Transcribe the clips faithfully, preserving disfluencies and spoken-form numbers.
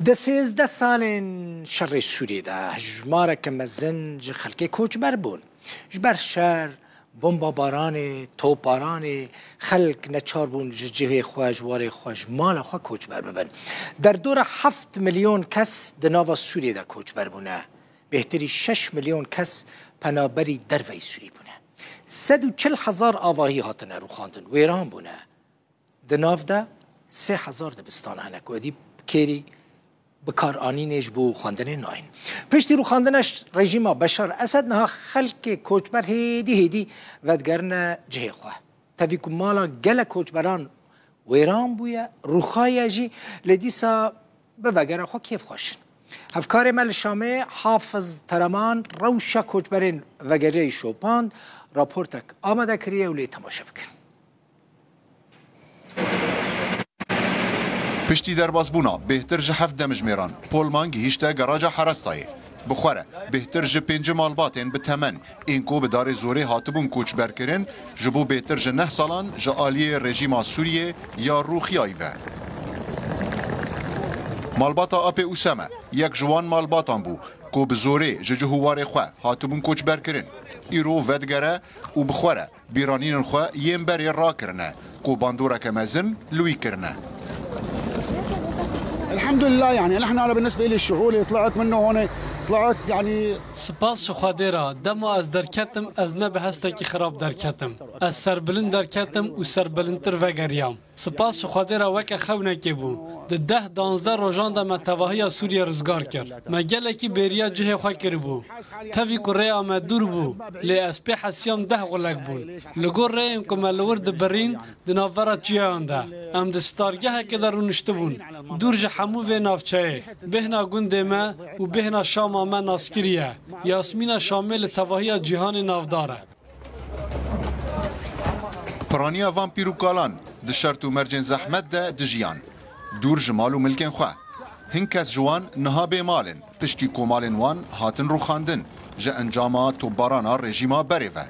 Di sêzdeh salên şerê Sûriyê de hejmareke mezin ji xelkê koçber bûn. Ji ber şer, bombabaranê, topbaranê, xelk neçar bûn ji cihê xwe, ji warê xwe, ji mala xwe koçber bibin. Derdora heft milyon kes di nava Sûriyê de koçber bûne. Bêhtirî şeş milyon kes penaberî derveyî Sûrî bûne. Sed û çil hezar avahî hatine rûxandin, wêran bûne. Di nav de sê hezar dibistan hene ku êdî kêrî bikaranînê ji bo xwendinê nayên. Piştî rûxandina ş-, rejîma Beşar Esed niha xelkê koçber hêdî hêdî vedigerine cihê xwe. Tevî ku mala gelek koçberan wêran bûye, rûxaye jî, lê dîsa bi vegera xwe kêfxweş in. Hevkarê me li Şamê Hafiz Tereman rewşa koçberên vegeriyayî şopand, raportek amade kiriye û lê temaşe bikin. Piştî derbasbûna bêhtir ji heft demjimêran, Polman gihîşte garaja Herestayê. Bi xwe re bêhtir ji pêncî malbatên bi temen ên ku bi darê zorê hatibûn koçberkirin, ji bo bêhtir ji neh salan ji aliyê rejîma Sûriyê ya rûxiyayî ve. Malbata Apê Usame yek ji wan malbatan bû ku bi zorê ji cih û warê xwe hatibûn koçberkirin. Îro vedigere û bi xwe re bîranînên xwe yên berê rakirine ku bandoreke mezin li wî kirine. Elhamdülillah, yani, nihna, ana, بالنسبة لي الشعور اللي طلعت منه هون، طلعت، yani. Spas ji Xwedê re, dema ez derketim, ez ne bi hestekî xirab derketim. Ez serbilind derketim û serbilindtir vegeriyam. Spas ji Xwedê re weke xewnekê bû. Di deh danzdeh rojan de me tevahiya Sûriyê rizgar kir. Me gelekî bêriya cihê xwe kiribû. Tevî ku rêya me dûr bû, lê ez pê hesiyam deh xulek bûn. Li gor rêyên ku me li wir dibirîn, di navbera çiyayan de. Em di stargehekê de rûniştibûn, dûr ji hemû vê navçeyê. Bêhna gundê me û bêhna Şama me naskirî ye. Yasmîna Şamê li tevahiya cîhanê navdar e. Piraniya van pîr û kalan di şert û mercên zehmet de dijiyan, dûr ji mal û milkên xwe. Hin kes ji wan niha bê mal in, piştî ku malên wan hatin rûxandin, ji encama topbarana rejîma berê ve.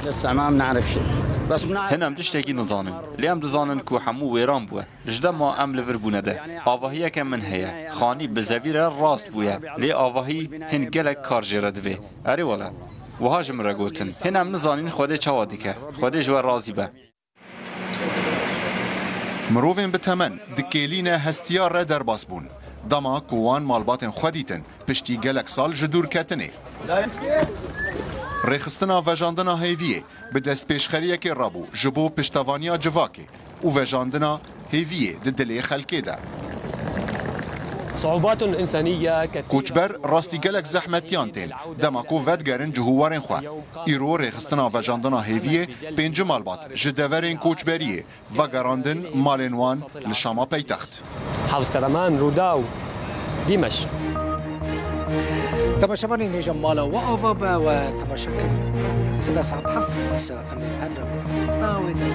لسه ما بنعرف شيء. بس بنعرف Hin em tiştekî nizanin, lê em dizanin ku hemû wêran bûye. Ji dema em li vir bûne de, avahiyeke min heye. Xanî bi zevî re rast bûye, lê avahî hin gelek kar jê re divê. Erê wele. Wiha ji min re gotin. Hin em nizanîn Xwedê çawa dike. Xwedê ji we razî be. Mirovên bi temen di kêlîne hestiyar re derbas bûn. Dema ku wan malbatên xwe dîtin, piştî gelek sal ji dûrketinê. Rêxistina vejandina hêviyê bi destpêşxeriyekê rabû ji bo piştevaniya civakê û vejandina hêviyê di dilê xelkê de. صعوبات إنسانية كثيرة. Koçber rastî gelek zehmetiyan tên, dema ku vedigerin cih û warên xwe. Îro rêxistina vejandina hêviyê pêncî malbat ji deverên koçberiyê vegerandin malên wan li Şama peytext. حافظ ترمان، روداو، دمشق. Temaşevanên hêja mala we ava be, we temaşe kir. Sibe saet heft dîsa em ê hev re bin. Dawê de.